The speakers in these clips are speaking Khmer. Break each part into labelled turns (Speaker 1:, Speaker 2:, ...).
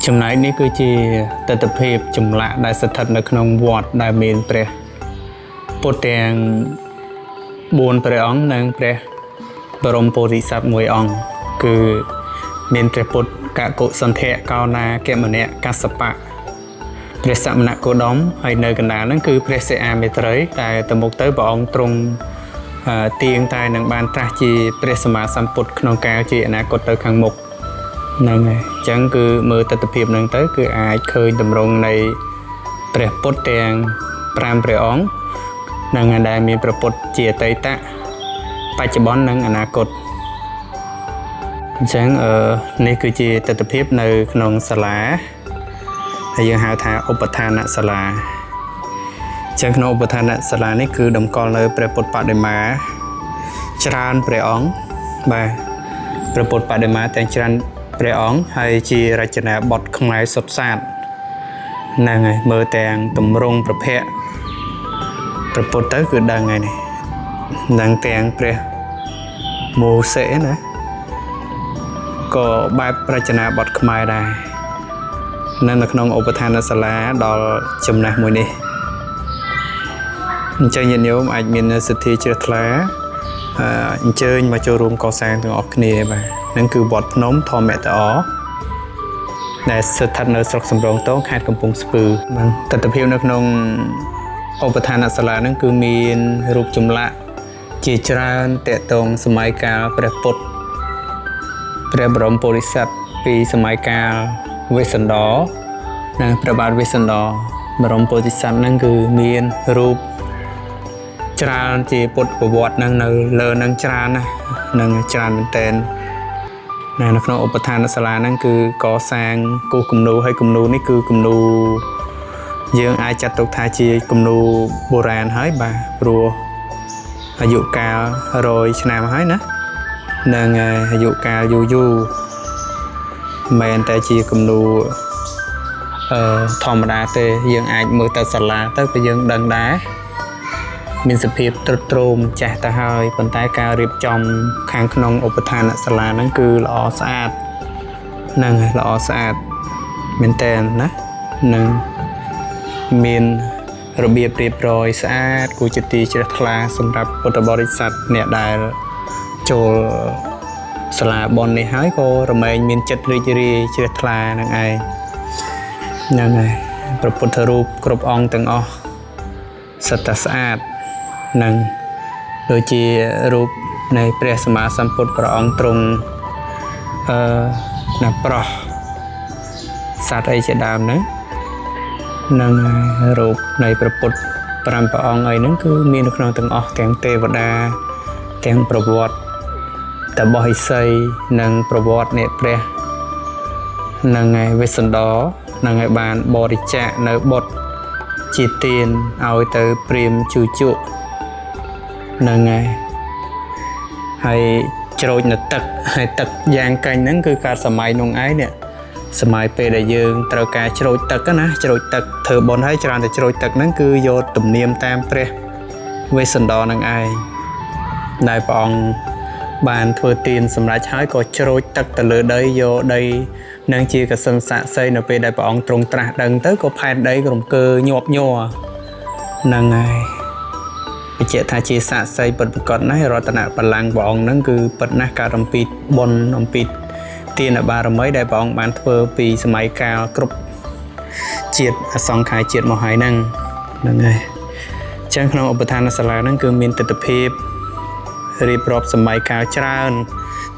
Speaker 1: ចំណែកនេះគឺជាទស្សនភាពចម្លាក់ដែលស្ថិតនៅក្នុងវត្តដែលមានព្រះពុទ្ធទាំង4ព្រះអង្គនិងព្រះបរមពោធិសត្វមួយអង្គគឺមានព្រះពុទ្ធកកុសន្ធៈកោណាគមនៈកសបៈព្រះសមណគោតមហើយនៅកណ្ដាលហ្នឹងគឺព្រះសិអាមេត្រីដែលទៅមុខទៅព្រះអង្គទ្រង់ទៀងតែនឹងបានត្រាស់ជាព្រះសម្មាសម្ពុទ្ធក្នុងកាលជាអនាគតទៅខាងមុខហ្នឹងហើយអញ្ចឹងគឺមើលទស្សនភាពហ្នឹងទៅគឺអាចឃើញតម្រងនៃព្រះពុទ្ធទាំង5ព្រះអង្គនឹងដែលមានព្រះពុទ្ធជាអតីតបច្ចុប្បន្ននិងអនាគតអញ្ចឹងអឺនេះគឺជាទស្សនភាពនៅក្នុងសាលាហើយយើងហៅថាឧបឋានសាលាអញ្ចឹងក្នុងឧបឋានសាលានេះគឺតម្កល់នៅព្រះពុទ្ធបដិមាច្រើនព្រះអង្គបាទព្រះពុទ្ធបដិមាទាំងច្រើនព្រះអង្គហើយជារចនាបថខ្មែរសុទ្ធសាធហ្នឹងហើយមើលទាំងទម្រង់ប្រភពព្រះពុទ្ធទៅគឺដឹងហើយនេះនឹងទាំងព្រះមោសិណាក៏បែបរចនាបថខ្មែរដែរនៅក្នុងឧបឋានសាលាដល់ចំណាស់មួយនេះអញ្ចឹងញាតិញោមអាចមានសទ្ធាជ្រះថ្លាអញ្ជើញមកចូលរួមកសាងទាំងអស់គ្នាបាទនឹងគឺវត្តភ្នំធម្មតអដែលស្ថិតនៅស្រុកសំរោងទងខេត្តកំពង់ស្ពឺបាទទស្សនភាពនៅក្នុងឧបឋានសាលាហ្នឹងគឺមានរូបចម្លាក់ជាច្រើនតកតងសម័យកាលព្រះពុទ្ធព្រះបរមពុរិស័ទពីសម័យកាលវេស្សន្តរនិងព្រះបាទវេស្សន្តរបរមពោធិសត្វហ្នឹងគឺមានរូបច្រើនជាពុទ្ធប្រវត្តិហ្នឹងនៅលើហ្នឹងច្រើនណាស់នឹងច្រើនមែនទែនណានៅក្នុងឧបឋានសាលាហ្នឹងគឺកសាងគូសគំនូរហើយគំនូរនេះគឺគំនូរយើងអាចចាត់ទុកថាជាគំនូរបុរាណហើយបាទព្រោះអាយុកាល100ឆ្នាំហើយណានឹងអាយុកាលយូរយូរមិនមែនតែជាគំនូរធម្មតាទេយើងអាចមើលទៅសាលាទៅក៏យើងដឹងដែរមានសភាពទ្រុឌទ្រោមចាស់ទៅហើយប៉ុន្តែការរៀបចំខាងក្នុងឧបឋានសាលាហ្នឹងគឺល្អស្អាតហ្នឹងហើយល្អស្អាតមែនតើណានឹងមានរបៀបរៀបរយស្អាតគួរជាទីជ្រះថ្លាសម្រាប់ពុទ្ធបរិស័ទអ្នកដែលចូលសាលាបុណ្យនេះហើយក៏រមែងមានចិត្តរីករាយជ្រះថ្លានឹងឯងហ្នឹងហើយព្រះពុទ្ធរូបគ្រប់អង្គទាំងអស់សុទ្ធតែស្អាតនឹងដូចជារូបនៃព្រះសម្មាសម្ពុទ្ធព្រះអង្គទ្រង់អឺណាប្រោះសត្វអីជាដើមហ្នឹងនឹងរូបនៃព្រះពុទ្ធ5ព្រះអង្គអីហ្នឹងគឺមាននៅក្នុងទាំងអស់ទាំងទេវតាទាំងប្រវត្តិតបោះឥសីនិងប្រវត្តិនៃព្រះនឹងឯវេស្សន្តរនឹងឲ្យបានបរិច្ចាគនៅបុត្រជាទានឲ្យទៅព្រាមជូជកនឹងឯហើយច្រូចនៅទឹកហើយទឹកយ៉ាងកាញ់ហ្នឹងគឺកើតសម័យនោះឯងនេះសម័យពេលដែលយើងត្រូវការច្រូចទឹកណាច្រូចទឹកធ្វើបុណ្យហើយច្រើនតែច្រូចទឹកហ្នឹងគឺយកទំនៀមតាមព្រះវេស្សន្តរនឹងឯងដែលព្រះអង្គបានធ្វើទានសម្រេចហើយក៏ច្រូចទឹកទៅលើដីយកដីនឹងជាកសិនសាក្សីនៅពេលដែលព្រះអង្គទ្រង់ត្រាស់ដឹងទៅក៏ផែនដីក៏រំកើញាប់ញ័រហ្នឹងហើយបញ្ជាក់ថាជាសាក្សីពិតប្រាកដណាស់រតនបល្ល័ង្កព្រះអង្គហ្នឹងគឺពិតណាស់កើតអំពីបុណ្យអំពីទានបារមីដែលព្រះអង្គបានធ្វើពីសម័យកាលគ្រប់ជាតិអសង្ខ័យជាតិមកហើយហ្នឹងហ្នឹងហើយអញ្ចឹងក្នុងឧបឋានសាលាហ្នឹងគឺមានទិដ្ឋភាពរៀបរាប់សម័យកាលច្រើន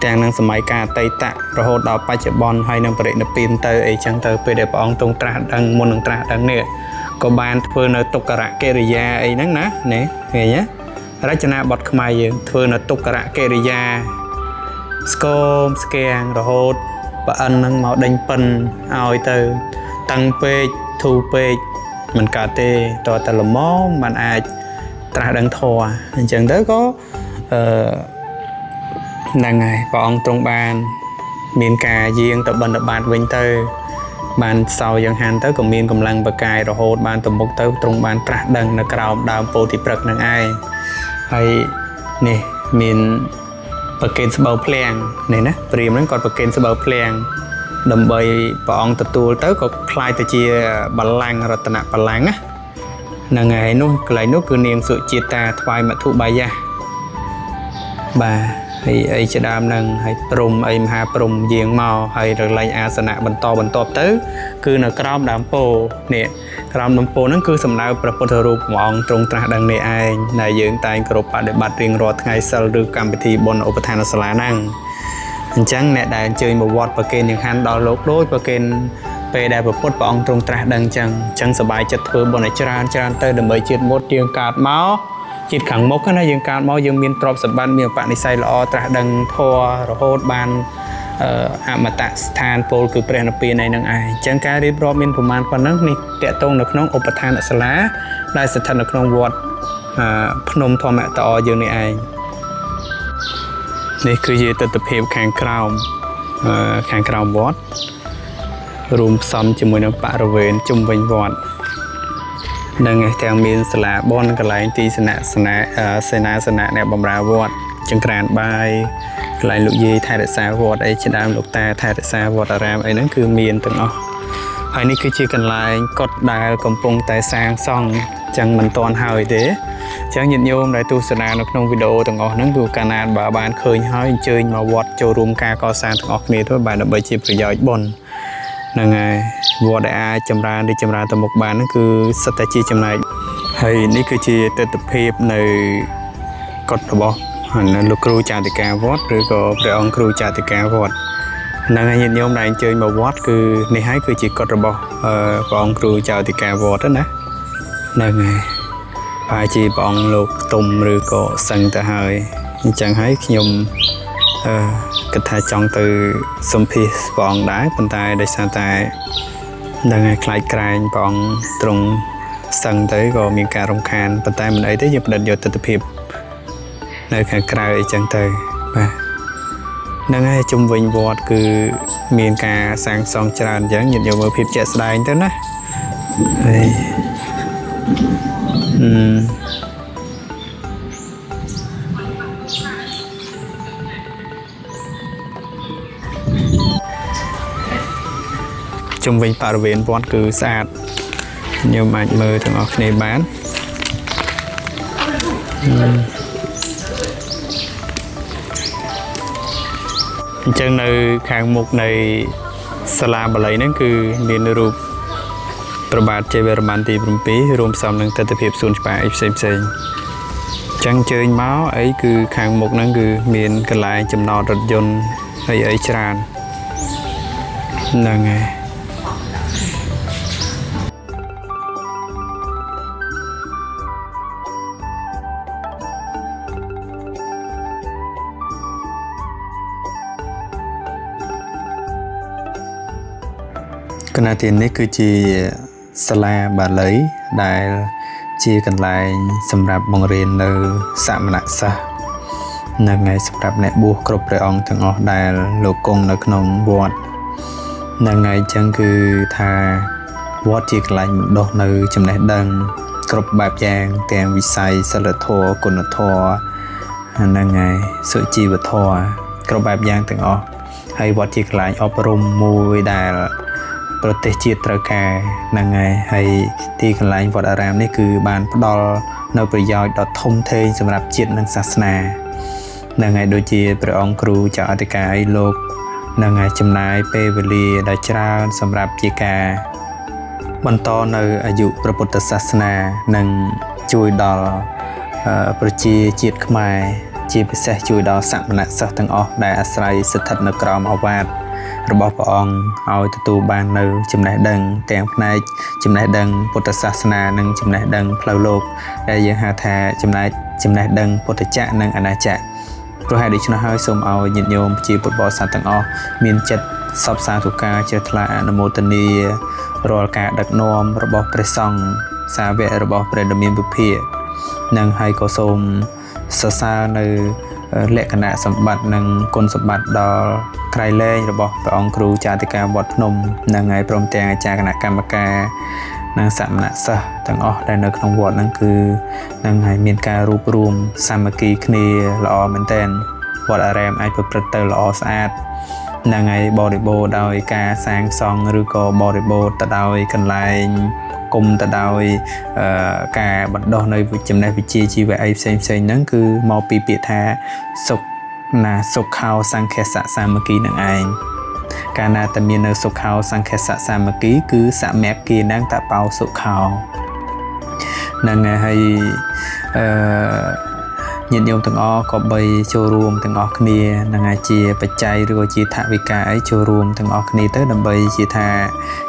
Speaker 1: ទាំងនឹងសម័យកាលអតីតរហូតដល់បច្ចុប្បន្នហើយនឹងបរិនិព្វានទៅអីចឹងទៅពេលដែលព្រះអង្គទ្រង់ត្រាស់ដឹងមុននឹងត្រាស់ដឹងនេះក៏បានធ្វើនៅទុក្ករកិរិយាអីហ្នឹងណានេះឃើញទេរចនាបថខ្មែរយើងធ្វើនៅទុក្ករកិរិយាស្គមស្គាំងរហូតប្រអិនហ្នឹងមកដេញប៉ិនឲ្យទៅតឹងពេកធូរពេកមិនកើតទេតើតែល្មមបានអាចត្រាស់ដឹងធម៌អញ្ចឹងទៅក៏អឺហ្នឹងហើយព្រះអង្គទ្រង់បានមានការយាងទៅបណ្ឌបាតវិញទៅបានសោយ៉ាងហានទៅក៏មានកម្លាំងបកាយរហូតបានទៅមុខទៅទ្រង់បានត្រាស់ដឹងនៅក្រោមដើមពោធិព្រឹក្សនឹងឯងហើយនេះមានប្រគេនស្បូវភ្លាំងនេះណាព្រាហ្មណ៍ហ្នឹងគាត់ប្រគេនស្បូវភ្លាំង ដើម្បីព្រះអង្គទទួលទៅក៏คล้ายទៅជាបល្ល័ង្ករតនបល្ល័ង្កណាហ្នឹងហើយនោះកន្លែងនោះគឺនាងសុជាតាថ្វាយមធុបាយៈបាទហើយអីជាដើមហ្នឹងហើយព្រំអីមហាព្រំយាងមកហើយរលែងអាសនៈបន្តបន្ទាប់ទៅ គឺនៅក្រោមដើមពោនេះក្រោមដើមពោហ្នឹងគឺសំដៅព្រះពុទ្ធរូបព្រះអង្គទ្រង់ត្រាស់ដឹងនេះឯងដែលយើងតែងគោរពបដិបត្តិរៀងរាល់ថ្ងៃសិលឬកម្មវិធីបុណ្យឧបឋានសាលាហ្នឹងអញ្ចឹងអ្នកដែលអញ្ជើញមកវត្តប្រគេនចង្ហាន់ដល់លោកដូចប្រគេនពេលដែលព្រះពុទ្ធព្រះអង្គទ្រង់ត្រាស់ដឹងអញ្ចឹងអញ្ចឹងសប្បាយចិត្តធ្វើបុណ្យឲ្យច្រើនច្រើនទៅដើម្បីជាតិមុតយើងកើតមកជាតិខាងមុខណាយើងកើតមកយើងមានទ្រព្យសម្បត្តិមានឧបនិស្ស័យល្អត្រាស់ដឹងធម៌រហូតបាន អឺអមតៈស្ថានពលគឺព្រះនិព្វានឯនឹងឯងអញ្ចឹងការរៀបរាប់មានប្រមាណប៉ុណ្ណឹងនេះតកតងនៅក្នុងឧបឋានសាលាដែលស្ថិតនៅក្នុងវត្តអឺភ្នំធម្មតអយើងនេះឯងនេះគឺជាទស្សនភាពខាងក្រោមអឺខាងក្រោមវត្តរួមផ្សំជាមួយនឹងបរិវេណជុំវិញវត្តនឹងឯទាំងមានសាលាបនកន្លែងទីសនៈសនៈអឺសេនាសនៈអ្នកបម្រើវត្តចង្ក្រានបាយកន្លែងលោកយាយថែរក្សាវត្តអីជាដើមលោកតាថែរក្សាវត្តអារាមអីហ្នឹងគឺមានទាំងអស់ហើយនេះគឺជាកន្លែងកុដិដែលកំពុងតែសាងសង់ចឹងមិនទាន់ហើយទេចឹងញាតិញោមដែលទស្សនានៅក្នុងវីដេអូទាំងអស់ហ្នឹងគឺកាលណាបើបានឃើញហើយអញ្ជើញមកវត្តចូលរួមការកសាងទាំងអស់គ្នាទៅបាទដើម្បីជាប្រយោជន៍បុណ្យហ្នឹងហើយវត្តដែលអាចចម្រើនរីកចម្រើនទៅមុខបានហ្នឹងគឺសិតតែជាចំណែកហើយនេះគឺជាទស្សនភាពនៅកុដិរបស់លោកគ្រូចាតិកាវត្តឬក៏ព្រះអង្គគ្រូចាតិកាវត្តហ្នឹងហើយញាតិញោមដែលអញ្ជើញមកវត្តគឺនេះហើយគឺជាកុដិរបស់អឺព្រះអង្គគ្រូចៅតិកាវត្តណាហ្នឹងហើយប្រហែលជាព្រះអង្គលោកទុំឬក៏សឹងទៅហើយអញ្ចឹងហើយខ្ញុំអឺគិតថាចង់ទៅសម្ភាសព្រះអង្គដែរប៉ុន្តែដោយសារតែហ្នឹងហើយខ្លាចក្រែងព្រះអង្គទ្រង់សឹងទៅក៏មានការរំខានប៉ុន្តែមិនអីទេយើងផ្ដិតយកទស្សនភាពនៅខាងក្រៅអីចឹងទៅបាទហ្នឹងហើយជុំវិញវត្តគឺមានការសាងសង់ច្រើនអញ្ចឹងញាតិញោមមើលភាពជាក់ស្ដែងទៅណាហើយអឺជុំវិញបរិវេណវត្តគឺស្អាតញោមអាចមើលទាំងអស់គ្នាបានអញ្ចឹងនៅខាងមុខនៃសាលាបាលីហ្នឹងគឺមានរូបព្រះបាទជ័យវរ្ម័នទី7រួមផ្សំនឹងទស្សនភាពសួនច្បារអីផ្សេងផ្សេងៗអញ្ចឹងជើញមកអីគឺខាងមុខហ្នឹងគឺមានកន្លែងចំណតរថយន្តអីអីច្រើនហ្នឹងហើយ គណៈទាននេះគឺជាសាលាបាលីដែលជាកន្លែងសម្រាប់បង្រៀននៅសមណសិស្សនិងឯសម្រាប់អ្នកបួសគ្រប់ព្រះអង្គទាំងអស់ដែលលោកគង់នៅក្នុងវត្តនឹងឯចឹងគឺថាវត្តជាកន្លែងបណ្ដុះនៅចំណេះដឹង គ្រប់បែបយ៉ាងទាំងវិស័យសិលធម៌គុណធម៌ហ្នឹងហើយសុជីវធម៌គ្រប់បែបយ៉ាងទាំងអស់ហើយវត្តជាកន្លែងអប់រំមួយដែល ប្រទេសជាតិត្រូវការហ្នឹងហើយហើយទីកន្លែងវត្តអារាមនេះគឺបានផ្ដល់នៅប្រយោជន៍ដ៏ធំធេងសម្រាប់ជាតិនិងសាសនាហ្នឹងហើយដូចជាព្រះអង្គគ្រូចៅអធិការអីលោកហ្នឹងហើយចំណាយពេលវេលាដ៏ច្រើនសម្រាប់ជាការបន្តនៅអាយុព្រះពុទ្ធសាសនានិងជួយដល់ប្រជាជាតិខ្មែរជាពិសេសជួយដល់សមណសិស្សទាំងអស់ដែលអាស្រ័យស្ថិតនៅក្រោមឱវាទរបស់ព្រះអង្គឲ្យទទួលបាននៅចំណេះដឹងទាំងផ្នែកចំណេះដឹងពុទ្ធសាសនានិងចំណេះដឹងផ្លូវលោកដែលយើងហៅថាចំណែកចំណេះដឹងពុទ្ធចក្រនិងអនាចក្រព្រោះហេតុដូច្នោះហើយសូមឲ្យញាតិញោមប្រជាពុទ្ធបរិស័ទទាំងអស់មានចិត្តសពសាធុការជ្រះថ្លាអនុមោទនារាល់ការដឹកនាំរបស់ព្រះសង្ឃសាវករបស់ព្រះដ៏មានពុភាកនិងហើយក៏សូមសរសើរនៅលក្ខណៈសម្បត្តិនិងគុណសម្បត្តិដល់ក្រៃលែងរបស់ព្រះអង្គគ្រូចាតិកាវត្តភ្នំនិងហើយព្រមទាំងអាចារ្យគណៈកម្មការនិងសមណសិស្សទាំងអស់ដែលនៅក្នុងវត្តហ្នឹងគឺនឹងហើយមានការរួបរួមសាមគ្គីគ្នាល្អមែនទែនវត្តអារាមអាចប្រព្រឹត្តទៅល្អស្អាត ហ្នឹងហើយបរិបូរណ៍ដោយការសាងសង់ឬក៏បរិបូរណ៍ទៅដោយកន្លែងគុំទៅដោយការបណ្ដុះនៅចំណេះវិជ្ជាជីវៈអីផ្សេងផ្សេងហ្នឹងគឺមកពីពាក្យថាសុខណាសុខោសង្ឃសៈសាមគ្គីនឹងឯងកាលណាតែមាននៅសុខោសង្ឃសៈសាមគ្គីគឺសមគ្គីនឹងតបោសុខោហ្នឹងហើយអឺញាតិញោមទាំងអស់ក៏បីចូលរួមទាំងអស់គ្នានឹងហើយជាបច្ច័យឬក៏ជាថវិកាអីចូលរួមទាំងអស់គ្នាទៅដើម្បីជាថា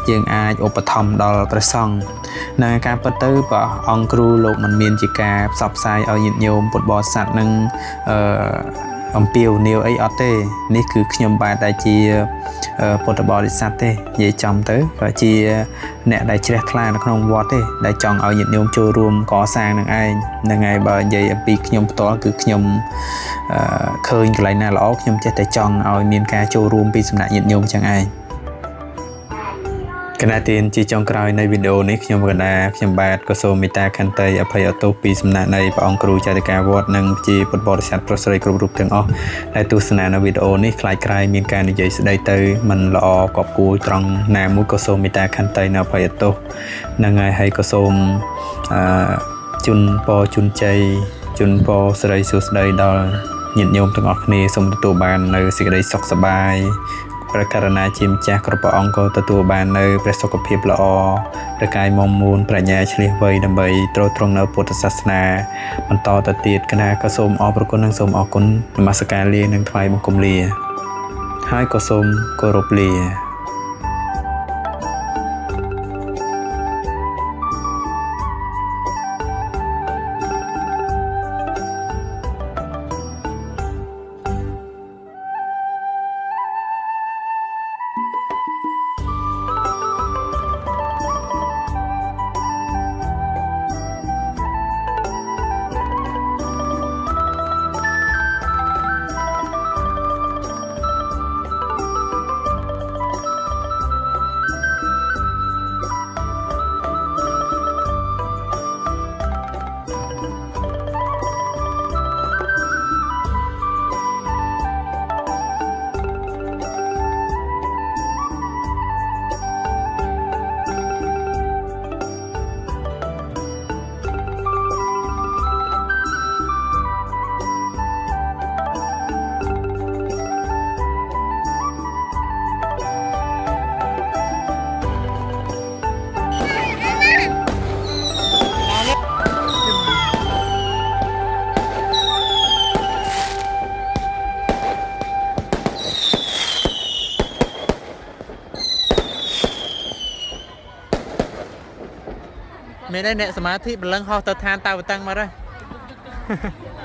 Speaker 1: យើងអាចឧបត្ថម្ភដល់ព្រះសង្ឃនៅការពិតទៅព្រះអង្គគ្រូលោកមិនមានជាការផ្សព្វផ្សាយឲ្យញាតិញោមពុទ្ធបរិស័ទនឹងអឺអំពាវនាវអីអត់ទេនេះគឺខ្ញុំបាទដែលជាពុទ្ធបរិស័ទទេនិយាយចំទៅក៏ជាអ្នកដែលជ្រះថ្លានៅក្នុងវត្តទេដែលចង់ឲ្យញាតិញោមចូលរួមកសាងនឹងឯងហ្នឹងហើយបើនិយាយអំពីខ្ញុំផ្ទាល់គឺខ្ញុំឃើញកន្លែងណាល្អខ្ញុំចេះតែចង់ឲ្យមានការចូលរួមពីសំណាក់ញាតិញោមចឹងឯងគណៈទានជាចុងក្រោយនៃវីដេអូនេះខ្ញុំកណ្ដាខ្ញុំបាទក៏សូមមេត្តាខន្តីអភ័យអទោសពីសំណាក់នៃព្រះអង្គគ្រូចៅតិកាវត្តនិងជាពុទ្ធបរិស័ទប្រុសស្រីគ្រប់រូបទាំងអស់ដែលទស្សនានៅវីដេអូនេះខ្លាចក្រែងមានការនិយាយស្ដីទៅមិនល្អកប់គួរត្រង់ណាមួយក៏សូមមេត្តាខន្តីនៅអភ័យអទោសនឹងហើយហើយក៏សូមអឺជូនពរជូនជ័យជូនពរសិរីសួស្តីដល់ញាតិញោមទាំងអស់គ្នាសូមទទួលបាននៅសេចក្តីសុខសប្បាយព្រះករណាជាម្ចាស់គ្រប់ព្រះអង្គក៏ទទួលបាននៅព្រះសុខភាពល្អព្រះកាយមមូនប្រាជ្ញាឆ្លៀសវៃដើម្បីទ្រទ្រង់នៅពុទ្ធសាសនាបន្តទៅទៀតគណៈក៏សូមអរព្រគុណនិងសូមអរគុណនមស្ការលានិងថ្វាយបង្គំលាហើយក៏សូមគោរពលា
Speaker 2: មានអីអ្នកសមាធិព្រលឹងហោះទៅឋានតាវតឹងមកហើយ។